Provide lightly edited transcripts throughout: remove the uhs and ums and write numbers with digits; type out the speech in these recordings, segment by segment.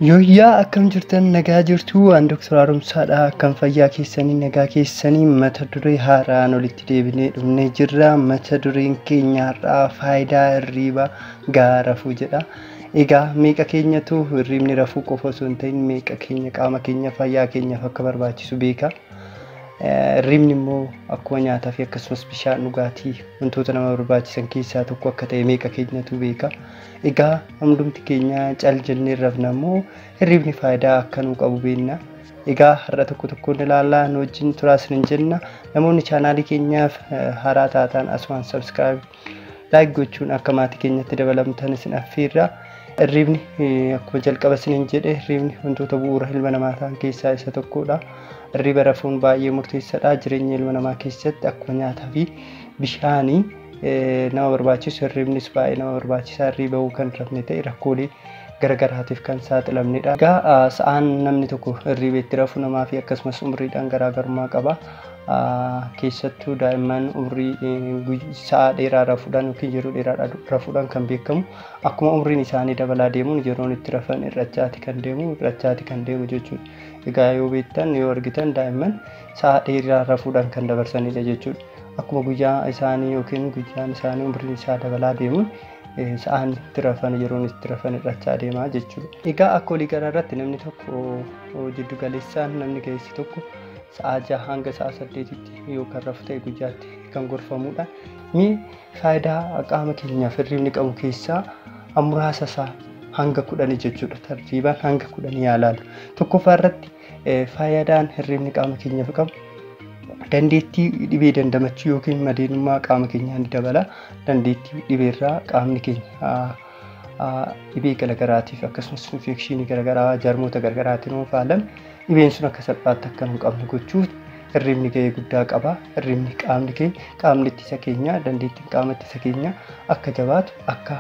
Yooyyaa akkam jirtan nagaa jirtu waan Dr. Haaromsaadha. Akkam fayyaa keessanii nagaa keessanii mata duree haaraan olitti deebinee dhufnee jirra. Mata dureen keenya har'aa faayidaa hirriiba gahaa rafuu jedha. Egaa meeqa keenyatu hirriibni rafuu qofa osoo hin ta'in meeqa keenya qaama keenya fayyaa keenyaaf akka barbaachisu beeka. Hirribni immoo akkuma nyaataa fi akkasumas bishaan dhugaatii wantoota nama barbaachisan keessaa tokko akka ta'e meeqa keenyatu beeka. Egaa hundumti keenya cal jennee rafna immoo hirribni faayidaa akka nuu qabu beekna. Egaa har'a tokko tokkoon ilaallaa nu wajjin turaas ni jenna. Namoonni chaanaalii keenyaaf haaraa taatan asumaan subscribe like gochuun akka maatii keenyatti dabalamtan isin affeerra. Hirribni akkuma jalqaba isiniin jedhe hirribni wantoota bu'uura ilma namaa ta'an keessaa isa tokkodha. Hirriba rafuun baay'ee murteessaadha. Jireenya ilma namaa keessatti akkuma nyaataa fi bishaanii nama barbaachisu hirribnis baay'ee nama barbaachisa. Hirriba yoo kan rafne ta'e rakkoolee garagaraatiif kan saaxilamnedha. Egaa sa'aan namni tokko hirriba itti rafu namaa fi akkasumas umriidhaan garaagarummaa qaba. Keessattuu daa'imman umrii sa'a dheeraa rafuudhaan yookiin yeroo dheeraa rafuudhaan kan beekamu akkuma umriin isaanii dabalaa deemuun yeroon itti rafan hir'achaati kan deemu jechuudha. Egaa yoo beektan yoo argitan daa'imman sa'a dheeraa rafuudhaan kan dabarsanidha jechuudha. Akkuma guyyaa isaanii yookiin guyyaan isaanii umriin isaa dabalaa deemuun sa'aan itti rafan yeroon itti rafan hir'achaa deemaa jechuudha. Egaa akka walii garaa irratti namni tokko jiddu galeessaan namni ga'eessi tokko sa'a 6 hanga sa'a 8tti yoo kan rafu ta'e guyyaatti kan gorfamudha. Mee faayidaa qaama keenyaaf hirribni qabu keessaa muraasa isaa hanga 10 jechuudha. Tartiibaan hanga 10 yaalaalu. Tokkoffaa irratti faayidaan hirribni qaama keenyaaf qabu dandeettii dhibee dandamachuu yookiin madeenummaa qaama keenyaa ni dabala. Dandeettii dhibeerraa qaamni keenya dhibee garagaraatiif akkasumas infekshinii garagaraa jarmoota garagaraatiin yoo faalame dhibeen sun akka salphaatti akka nu qabne gochuuf hirribni gahee guddaa qaba. Hirribni qaamni keenya qaamni ittisa keenya dandeettiin qaama ittisa keenya akka jabaatu akka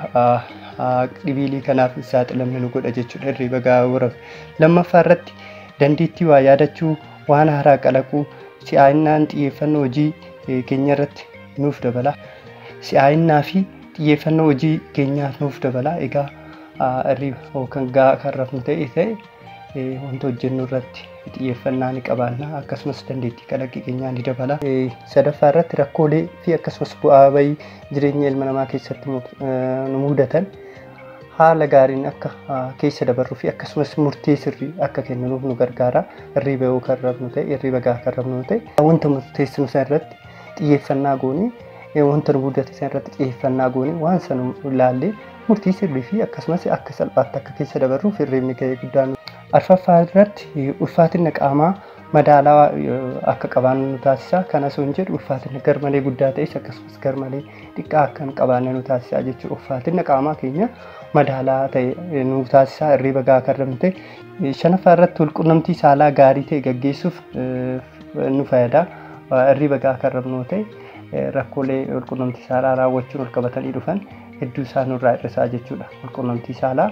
dhibeelee kanaaf hin saaxilamne nu godha jechuudha hirriba gahaa yoo rafne. Lammaffaa irratti dandeettii waa yaadachuu, waan haaraa kalaquu, si'aayinnaan xiyyeeffannoo hojii keenya irratti nuuf dabala. Si'aayinnaa fi xiyyeeffannoo hojii keenyaaf nuuf dabala. Egaa hirriba yookaan gahaa kan rafnu ta'e wanta hojjennu irratti xiyyeeffannaa ni qabaanna akkasumas dandeettii kalaqii keenyaa ni dabala. Sadaffaa irratti rakkoolee fi akkasumas bu'aa bahii jireenya ilma namaa keessatti nu mudatan haala gaariin akka keessa dabarruu fi akkasumas murtee sirrii akka kenninuuf nu gargaara. Hirriba yoo kan rafnu ta'e hirriba gahaa kan rafnu ta'e wanta murteessinu sana irratti xiyyeeffannaa goonee wanta nu mudate sana irratti xiyyeeffannaa goonee waan sana ilaallee murtii sirrii fi akkasumas akka salphaatti akka keessa dabarruuf hirribni gahee guddaa. Arfaffaa irratti ulfaatina qaamaa madaalawaa akka qabaannu nu taasisa. Kana osoo hin jedhu ulfaatina garmalee guddaa ta'es akkasumas garmalee xiqqaa akka hin qabaanne nu taasisa jechuudha. Ulfaatina qaamaa keenya madaalawaa ta'e nu taasisa hirriba gahaa kan rafnu ta'e. Shanaffaa irratti walqunnamtii saalaa gaarii ta'e gaggeessuuf nu fayyada. Hirriba gahaa kan rafnu ta'e rakkoolee walqunnamtii saalaa raawwachuun wal qabatanii dhufan hedduu isaa nurraa hir'isaa jechuudha. Walqunnamtii saalaa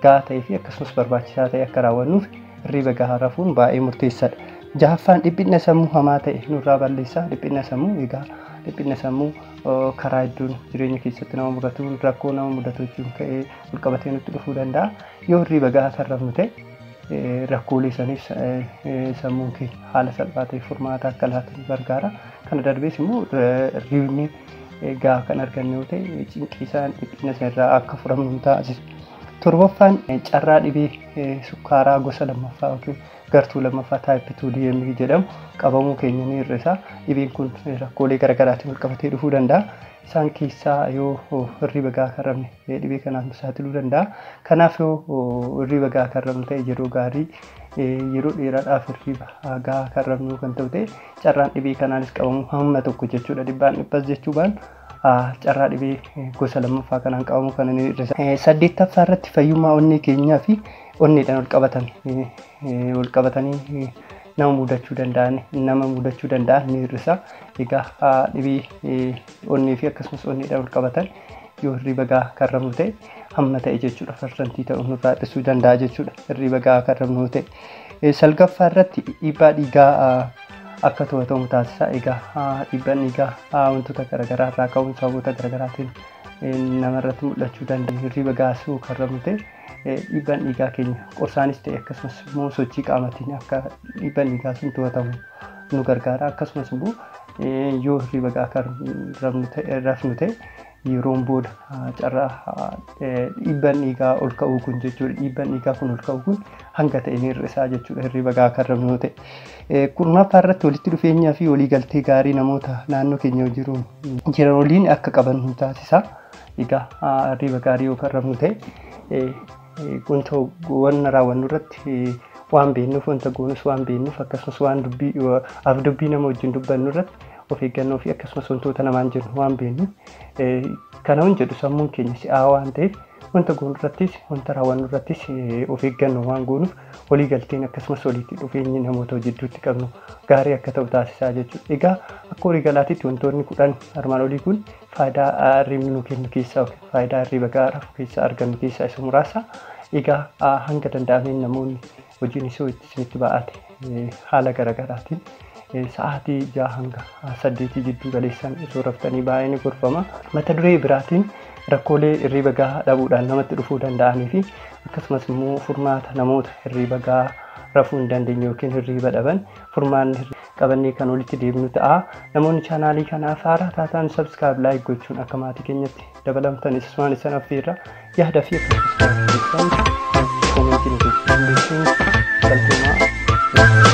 gahaa ta'ee fi akkasumas barbaachisaa ta'e akka raawwannuuf hirriba gahaa rafuun baay'ee murteessaadha. Jahaffaan dhiphina sammuu hamaa ta'e nurraa balleessa. Dhiphina sammuu egaa dhiphina sammuu karaa hedduun jireenya keessatti nama mudatu rakkoo nama mudatu jechuun ka'ee wal qabatee nutti dhufuu danda'a. Yoo hirriba gahaa kan rafnu ta'e rakkoolee saniif sammuun keenya haala salphaa ta'e furmaata akka laatu nu gargaara. Kana darbees immoo hirribni gahaa kan arganne yoo ta'e cinqii isaan dhiphina sanarraa akka furamnu nu taasisa. Torbaffaan carraa dhibee sukkaaraa gosa lammaffaa yookiin gartuu lammaffaa type 2 DM jedhamu qabamuu keenya ni hir'isa. Dhibeen kun rakkoolee garagaraatiin wal qabatee dhufuu danda'a. Isaan keessaa yoo hirriba gahaa kan rafne dhibee kanaaf nu saaxiluu danda'a. Kanaaf yoo hirriba gahaa kan rafnu ta'e yeroo gaarii yeroo dheeraadhaaf hirriba gahaa kan rafnu kan ta'u ta'e carraan dhibee kanaanis qabamuu hamma tokko jechuudha. Dhibbaan dhibbas jechuu baanu carraa dhibee gosa lammaffaa kanaan qabamuu kana ni hir'isa. Saddeettaffaa irratti fayyummaa onnee keenyaa fi onneedhaan wal qabatanii nama mudachuu danda'an ni hir'isa. Egaa dhibee onnee fi akkasumas onneedhaan wal qabatan yoo hirriba gahaa kan rafnu ta'e hamma ta'e jechuudha. Parsantii ta'u nurraa hir'isuu danda'a jechuudha. Hirriba gahaa kan rafnu ta'e. Salgaffaa irratti dhiibbaa dhiigaa akka to'atamu taasisa. Egaa dhiibbaan dhiigaa wantoota garaagaraa irraa ka'uun sababoota garaagaraatiin namarratti mul'achuu danda'a. Hirriba gaasuu kan rafnu ta'e dhiibbaan dhiigaa keenya qorsaanis ta'e akkasumas immoo sochii qaamaatiin akka dhiibbaan dhiigaa sun to'atamu nu gargaara. Akkasumas immoo yoo hirriba gahaa kan rafnu ta'e yeroon booda carraa dhiibbaan dhiigaa ol ka'uu kun jechuudha. Dhiibbaan dhiigaa kun ol ka'uu kun hanga ta'e ni hir'isaa jechuudha hirriba gahaa kan rafnu ta'e. Kurnaffaa irratti walitti dhufeenyaa fi waliigaltee gaarii namoota naannoo keenya jiruun jiran waliin akka qaban nu taasisa. Egaa hirriba gaarii yoo kan rafnu ta'e wanta wanna raawwannu irratti waan beeknuuf, wanta goonus waan beeknuuf, akkasumas waan dubbii af dubbii nama wajjin dubbannu irratti of eeggannoo fi akkasumas wantoota namaan jennu waan beeknuuf, kana waan jedhu sammuun keenya si'aa waan ta'eef wanta goonu irrattis wanta raawwannu irrattis of eeggannoo waan goonuuf waliigalteen akkasumas walitti dhufeenyi namoota jidduutti qabnu gaarii akka ta'u taasisaa jechuudha. Egaa akka waliigalaatitti wantoonni 10 armaan olii kun faayidaa hirribni nu kennu keessaa faayidaa hirriba gahaa rafuu keessaa argannu keessaa isa muraasa. Egaa hanga danda'ameen namoonni hojiin isoo isinitti ba'ate haala garaagaraatiin sa'aatii 6 hanga 8 jidduu galeessaan osoo raftanii baay'ee ni gorfama. Mata duree biraatiin rakkoolee hirriba gahaa dhabuudhaan namatti dhufuu danda'anii fi akkasumas immoo furmaata namoota hirriba gahaa rafuu hin dandeenye yookiin hirriba dhaban furmaanni qabannee kan walitti deebinu ta'a. Namoonni chaanaalii kanaaf haaraa taatan subscribe, like gochuun akka maatii keenyatti dabalamtan isumaan isin affeerra. Yaada fi akkasumas koomentii nu gochuun galtoomaa.